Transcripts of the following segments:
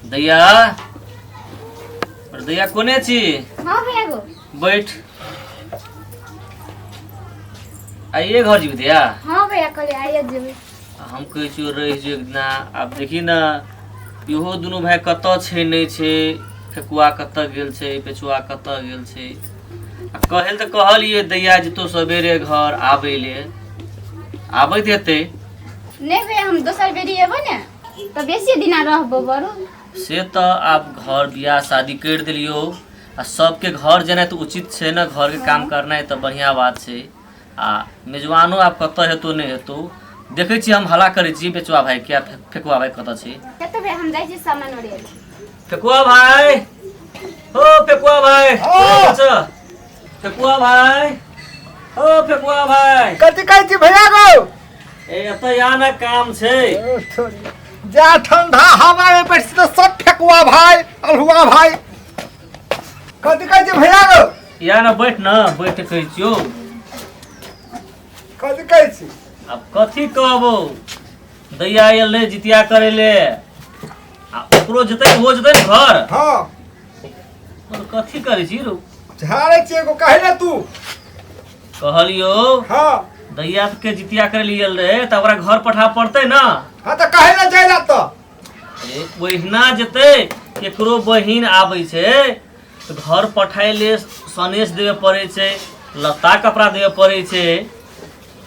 दैया, अरे दैया कोने छी? हाँ भैया गो। बैठ। आइए घर जीबी दैया? हाँ भैया, कहले आइए जेबै। हम कहै छियौ रहि जो एक दिना। आब देखी ने, इहो दुनू भाय कतऽ छै नहि छै, फेकुआ कतऽ गेल छै, पेचुआ कतऽ गेल छै। आ कहल तऽ कहलियै दैया जेतौ सवेरे घर आबै ले, आबैत हेतै। नहि भैया, हम दोसर बेरी एबो ने तऽ बेसी दिना रहबो बरू। से तऽ आब घर बियाह शादी करि देलियौ आ सबके घर जेनाइ तऽ उचित छै ने। घरके काम करनाइ तऽ बढ़िआँ बात छै। आ मेजबानो आब कतऽ हेतौ नहि हेतौ, देखै छियै। हम हला करै छी बेचुआ भाइके आ फेकुआ भाइ कतऽ छै। कतऽ भैया, हम जाइ छी सामान ओरियाइ। फेकुआ भाइ हो, फेकुआ भाइ। हाँ। फेकुआ भाइ हो, फेकुआ भाइ। कथी कहै छी भैया गो? ए एतऽ या ने, काम छै। जा ठंडा हवा में बैठ तऽ सब फेकुआ भाई अल्हुआ भाई। कथी कहै छी भैया गो? या ने, बैठ ने, बैठ कहै छियौ। कथी कहै छी? आब कथी कहबौ, दैया आयल रहै जितिया करै ले आ ओकरो जेतै, ओहो जेतै ने घर। हाँ। और कथी करै छी रौ? झाड़ै छियै एगो, कहे ने तू। कहलियौ। हाँ। दैया के जितिया करै ले आयल रहै तऽ ओकरा घर पठा पड़तै ने। हाँ, तऽ कहे ने जाय ला तऽ। अरे ओहिना जेतै? केकरो बहिन आबै छै तऽ घर पठाय ले सनेस देबे पड़ै छै, लत्ता कपड़ा देबे पड़ै छै,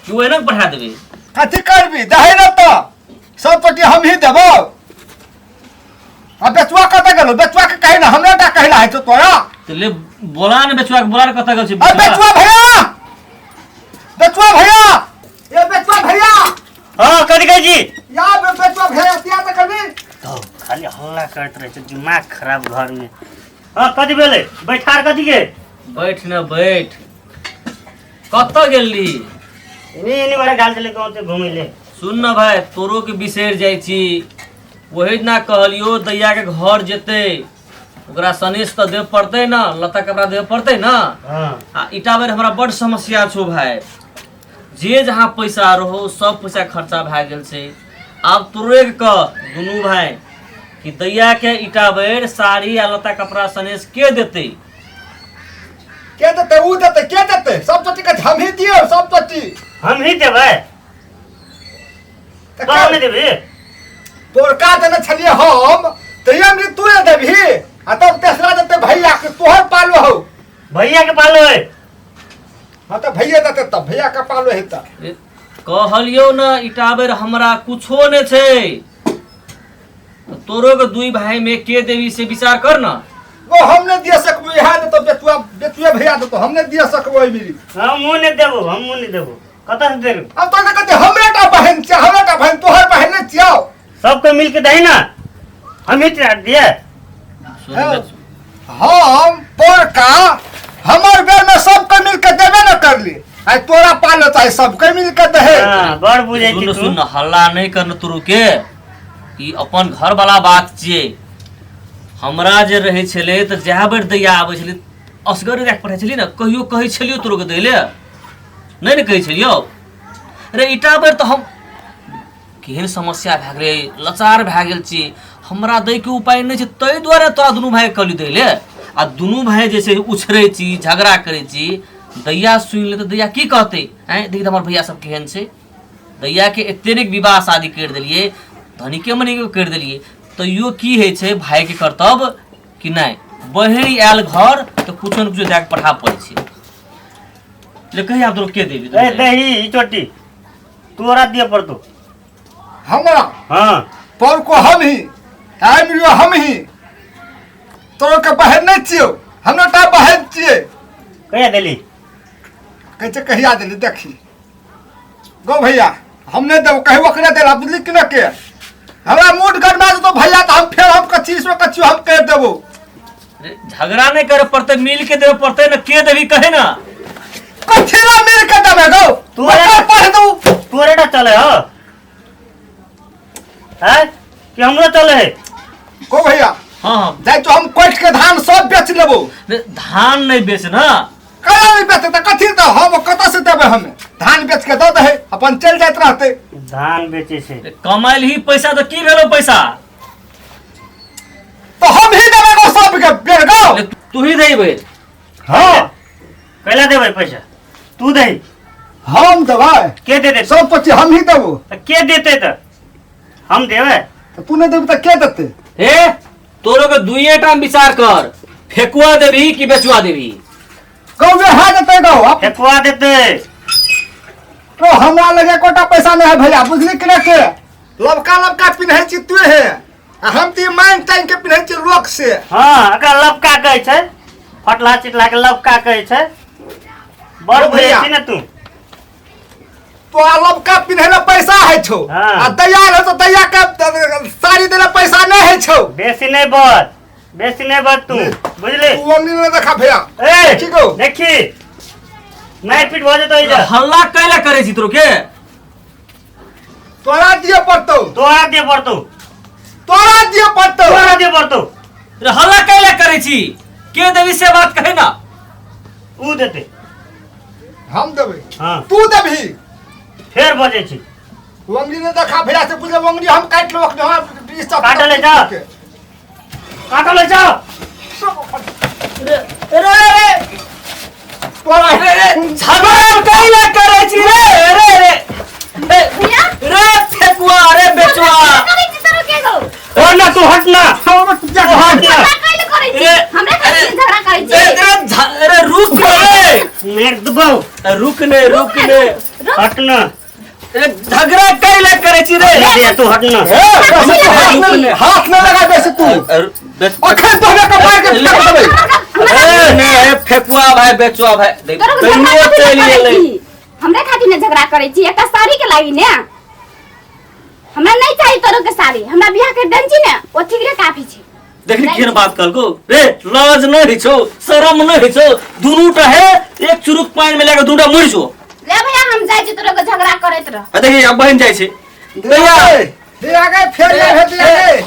कि ओहिना पठा देबै? कथी करबी, दहे ने तऽ सब पटी हम ही देबो। आ बेचुआ कतऽ गेलो? बेचुआ के कहे ने, हमरा टा कहला है छौ तोरा। तऽ ले बोला ने बेचुआ के, बोला ने, कतऽ गेल छै? अरे बेचुआ। बेचुआ भैया, बेचुआ भैया, ए बेचुआ भैया। हाँ, कथी कहै छी? या बेचुआ भैया, तिया तऽ करबी। तो खाली हल्ला करैत रहै छै, दिमाग खराब घरमे। हाँ, कथी भेलै? बैठार कथी के? बैठ ने, बैठ। कतऽ गेली? एने एने बड़ा गाल चले गाँव से घूमै ले। सुन न भाय, तोरो के बिसरि जाइ छी। ओही दिना कहलियो दैया के घर जेतै, ओकरा सनेस तऽ देबऽ पड़तै ने, लत्ता कपड़ा देबऽ पड़तै ने। हाँ। आ ईटा बेर हमरा बड्ड समस्या छौ भाय, जे जहाँ पैसा रहो सब पैसा खर्चा भए गेल छै। आब तोरे के कह दुनू भाय कि दैया के ईटा बेर साड़ी आ लत्ता कपड़ा सनेस के देतै? के देतै? ऊ देतै? के देतै? सब चोटी के हम ही दियौ सब चोटी। हम ही देबै। तऽ तोरा नहि देबही? तोरका देने छलियै हम, तऽ ये तू ने देबही आ तब तेसरा देतै भैया के, तोहर पालो हौ। भैया के पालो है। हाँ, तऽ भैया देतै तब भैया के पालो है तऽ। ए, कहलियौ ने ईटा बेर हमरा कुछो नहि छै, तोरो के दुई भाई में के देवी से विचार कर ना। वो हम नहीं दिया सकबो, यहाँ देतो बेचुआ, बेचुए भैया देतो, हम नहीं दिया सकबो एहि बेरी। हम मुँह नहि देबो, हम मुँह नहि देबो। कतऽ से देबो? अब तो कहते हमरे टा बहन छियै, हमरे टा बहन, तोहर बहन नहीं छियौ। सबके मिलके दही ना, हम ही दिए। सुन। हाँ। बेचू। हम पोरका हमर बेर में सबके मिलके देबे न करली, आइ तोरा पालो चाहे सबके मिलके दहे। हाँ, बड़ बुझै छी सुन तू। सुन, हल्ला नहीं करन तुरु के, ई अपन घर वाला बात छियै। हमरा जे रहै छलै तऽ जएह बेर दैया आबै छलै असगरे राखि पठै छलियै ने। कहियो कहै छलियौ तोरो के दै ले? नहि ने कहै छलियौ। रे ईटा बेर तऽ हम केहन समस्या भए गेलै, लाचार भए गेल छी, हमरा दैके उपाय नहि छै, ताहि दुआरे तोरा दुनू भाइके कहलियौ दै ले। आ दुनू भाइ जे छै उछरै छी, झगड़ा करै छी। दैया सुनि लेतै, दैया की कहतै? आँय देखी तऽ हमर भैया सब केहन छै। दैयाके एते नीक विवाह शादी करि देलियै, धनिके मनिके करि देलियै, तैयो की होइ छै भाइके कर्तव्य कि नहि, बहिन आयल घर तऽ कुछो ने कुछो दए कऽ पठाबऽ पड़ै छै। ले कही आब तोरा के देबी? ए दही ई चोटी तोरा दिए पड़तो। हमरा? हाँ। पर को हम ही आइ मिलियो, हम ही तोर के बहन नहीं छियो, हमरा टा बहन छियै। कहिया देली? कहै छै कहिया देली। देखी गो भैया, हम नहीं देबो, कहीं ओकरे देला, बुझली कि न? के हमरा मूड गरमा जेतो भैया तऽ हम फेर हम कच्ची सो कच्ची हम कर देबो। रे, झगड़ा नहीं करे पड़ते, मिल के देवे पड़ते ना। के देवी कहे ना। कथी ला मिल के देबे गो? तू ओकर पढ़ दू। तोरे टा चले हो है कि हमरो चले है? गो भैया। हाँ हाँ। जाय तो हम कोट के धान सब बेच लेबो। रे, धान नहीं बेच ना। कला नहीं बेचते तऽ कथी तऽ हम कतऽ से देबै? हमे धान बेच के दऽ दहे, अपन चलि जाइत रहतै। धान बेचे छै। रे, कमाइल ही पैसा तऽ की भेलो पैसा? तू ही देबै। हाँ। कैला देबै पैसा? तू दही। हम देबै। के दे देतै? सब पच्ची हम ही देबो। तऽ के देतै? तऽ हम देबै। तऽ तू नहि देबी तऽ के देतै? हे, तोरो के दुइये टा विचार कर, फेकुआ देबी कि बेचुआ देबी? गौ है देतै गौ। फेकुआ देतै। तो हमरा लगे एकोटा पैसा नहीं है भैया, बुझली कि नहीं? के लबका लबका पिन्है छी तू हे, आ हम तऽ ई मांगि टांगि के पिन्है छी लोक से। हँ, एकरा लबका कहै छै, फटला चिटला के लबका कहै छै। बड़ ओ भैया। बुझै छी ने तू। तोरा लबका पिन्है लए पैसा होइ छौ। हाँ। आ दैया रहौ तऽ दैया के साड़ी दै लए पैसा नहि होइ छौ। बेसी नहि बज, बेसी नहि बज तू, बुझली? तू अंगनी नहि देखा भैया। ए ठीक हो। देखी, मारि पीट भऽ जेतौ एहिजा। हल्ला कैला करै छी तोरो के? तोरा दिअ पड़तौ। तोरा दिअ पड़तौ। तोरा दिअ पड़तौ। तोरा दिअ पड़तौ। रे, हल्ला कैला करै छी? के देबी से बात कहे ना। ऊ देतै। हम देबै? हाँ। तू देबही। फेर बजै छी। अंगनी नहि देखा भैया से बुझले, अंगनी हम काटि लेबो अखने, हमरा ई सब। काटऽ ले जा। काटऽ ले जाओ। रे रे रे। तोरा रे रे, झगड़ा कैला करै छी? रे रे रे ए, भैया। रे फेकुआ, रे बेचुआ। करै छी तोरो के गौ? हट ना तू, हट ना। हट हट ना। ना। झगड़ा कैले करै छी? रे, हमरा खातिर झगड़ा करै रे, छी? रे, अरे रुक रे। मेर दबाओ। रुक ने, रुक ने। हट ना। रे, झगड़ा कैला करै छी रे? दे तू, हट ना। ए, बेसी तू हाथ नहीं, हाथ नहीं लगा बेसी तू। अखन तोहरे के मार के फेंक देबै। ए, ने ए, फेकुआ भाई, बेचुआ भाई, देख, तोरो के झगड़ा दुनियो कथी चलि लए करै गेलै। छी? हमरे खातिर ने झगड़ा करै छी, एकटा साड़ी के लागी ने? हमरा नहीं चाही तोरो के साड़ी। हमरा बियाह कर देन छी ने, ओ ठीक रे, काफी छी। देखली केहन बात कहलको रे? लाज नहीं होइ छौ, शरम नहीं होइ छौ? दुनू टा है एक चुरुक पानि में लए के दुनू टा मरि जो। ले भैया, हम जाइ छी, तोरो के झगड़ा करैत रह। आ देखी, आब बहिन जाइ छै भैया। दिया गए फेर ले हे दिया गए।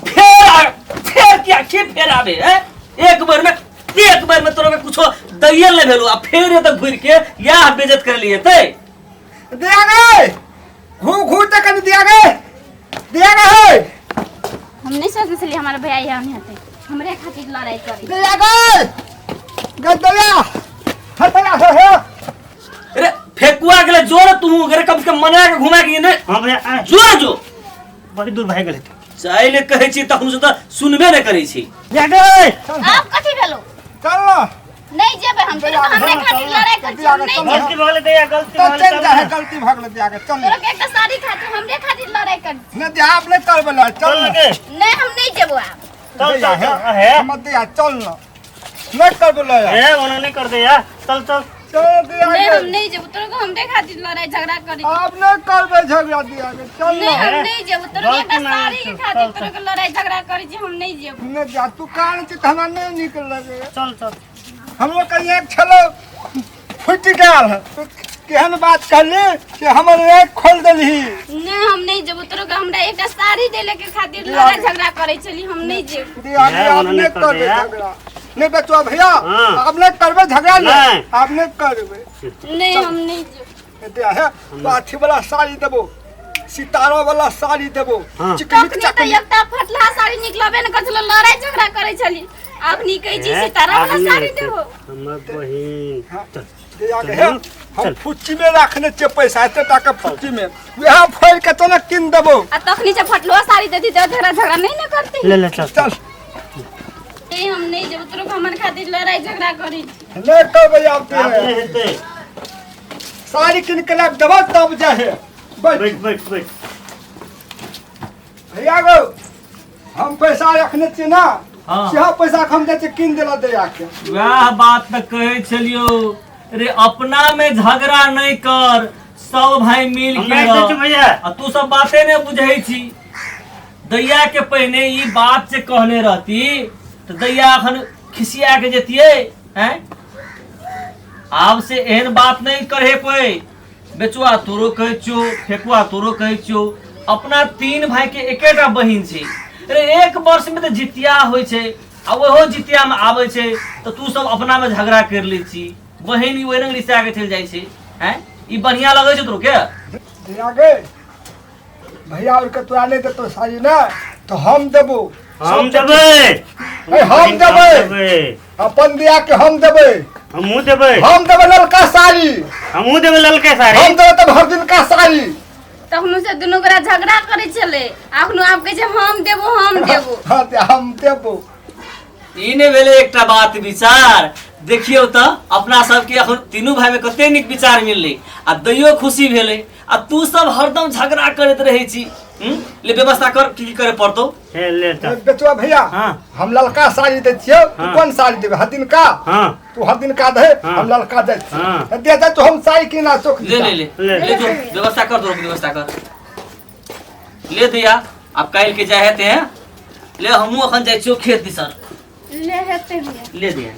फेर फेर किया के फेर आबे हैं? एक बेर में तोरा के कुछो दैये नहि भेलो आ फेर एतऽ घुरि के याह बेइज्जत कर लिए ते। दिया गए घू घू ते कनी दिया गए, दिया गए हे। हम नहीं सोचने छलियै हमर भैया एहन हेतै, हमरे खातिर लड़ाई करी। दिया गए गदया हटया हे हे। अरे फेकुआ गेले जोर तू अगर कम से कम मना के घुमा के ने। हाँ भैया, आय। जोर जो। बड़ी दूर भागि गेलै। चाहे कहै छी तखन से तऽ सुनबे नहि करै छी। जा गए। आब कथी भेलो? चल ना। नहीं जेबै हम, तोरा हमरे खातिर लड़ाई करै छी, हम नहीं जेबै। गलती भऽ गेलै दैया, गलती तो भऽ चल जा है, गेलै। गलती भऽ गेलै दिया गए, चल। तोरा के एकटा साड़ी खातिर हमरे खातिर लड़ाई करै छी? नहीं दिया, आप नहीं करबै लड़ाई, चल चल ना। गे। नहीं, हम नहीं जेबो आब। चल। दिया चल। हे, चल हे। हमर दिया, चल ना, नहीं करबै लड़ाई। हे, ओना नहीं कर दे यार, चल चल। चल दिया नहीं, गए। हम नहीं जेबो, तोरा के हमरे खातिर लड़ाई झगड़ा करै छी। आप नहीं करबै झगड़ा दिया गए, चल नहीं, ना। हम नहीं जेबो, तोरा के एकटा गलती मांगै साड़ी के छौ, खातिर चल, तोरा के लड़ाई झगड़ा करै छी, हम नहीं जेबो। नहीं दिया, तू कान छी तऽ हमरा नहीं नीक लगे। चल चल। हमरो कहीं एक छलो फुटि गेल, तू केहन बात कहली कि हमर एक खोल देलही। नहीं, हम नहीं जेबो, तोरा के हमरा एकटा साड़ी देले के खातिर लड़ाई झगड़ा करै छली, हम नहीं जेबो। दिया नहीं, गए, आप ओना नहीं नहीं कर करबै दिया। झगड़ा नहीं बचवा भैया। हाँ। आप नहीं करबै झगड़ा नहीं। नहीं। आप नहीं करबै। नहीं, हम नहीं जेबो। दिया है तो अथी वाला साड़ी देबो, सितारा वाला साड़ी देबो। हाँ। चिकनी तखनी तऽ चकनी। एकटा फटला साड़ी निकलबे ने करै छलो, लड़ाई झगड़ा करै छली, आब निकै छी सितारा वाला आब साड़ी नहि देबो। हमर बहिन। हाँ। चल। दिया चल, के है, हम चल। फुच्ची में रखने छियै पैसा एते टाका फुच्ची में, वएह फोड़ि के तो ने कीन देबो। आ तखनी जे फटलो साड़ी देती तऽ झगड़ा झगड़ा नहीं ने करती। ले ले, चल। चल। नहीं, हम नहीं जेबो, तोरा के हमर खातिर लड़ाई झगड़ा करै छी। नहीं करबै आब। आब ते नहि हेतै। साड़ी कीन के लाबि देबो तब जाहे, बैठ। बैठ बैठ बैठ। भैया गो, हम पैसा रखने छियै ना। हाँ। सेहो पैसा के हम जाइ छियै कीन देला दैया के। वएह बात तऽ कहै छलियौ रे, अपना में झगड़ा नहीं कर, सब भाई मिल हम के राखि दै रह। छी भैया। आ तू सब बाते नहीं बुझै छी। दैया के पहिने ई बात से कहने रहती तऽ दैया अखन खिसिया के जतियै हैं। आब से एहन बात नहीं करे कोई। बेचुआ तोरो कहै छियौ, फेकुआ तोरो कहै छियौ, अपना तीन भाई के एकेटा बहिन छै रे। एक वर्ष में तऽ जितिया होइ छै आ ओहो जितिया में आबै छै तऽ तू सब अपना में झगड़ा कर लै छी, बहिन ई ओहि रंग रिसा के चलि जाइ छै हैं। ई बढ़िया लगै छै तोरो के? भैया गे, भैया और के तोरा नहीं देतो साड़ी ना तो हम देबो। हम देबै। ए, हम देबै। देबै। अपन दिया के हम देबै। हमहूँ देबै। हम देबै ललका साड़ी। हमहूँ देबै ललके साड़ी। हम देबै तब हर दिन का साड़ी। तखनो से दुनू गोरा झगड़ा करै छलै, अखनो आब कहै छै हम देबो हम देबो। हाँ ते हम देबो। ई नहि भेलै एकटा बात विचार। देखियौ तऽ अपना सबके अखन तीनू भाई में कते नीक विचार मिललै आ दैयो खुशी भेलै, आ तू सब हरदम झगड़ा करैत रहै छी। ले व्यवस्था कर, की की करे पड़तौ। हे ले तऽ। बेचुआ भैया, हाँ। हम ललका साड़ी दै छियौ, तू हाँ। कोन साड़ी देबै? हर दिन का? हाँ। तू हर दिन का दे, हाँ। हम ललका दै छियौ। हाँ। दे दे तो हम साड़ी किना चौक ले ले ले ले। ले जो व्यवस्था कर दो, व्यवस्था कर ले दैया। आब काल्हि के जाय हेतै हैं, ले हमहूँ अखन जाइ छियौ खेत दिसन। ले हेतै भैया। ले दिया।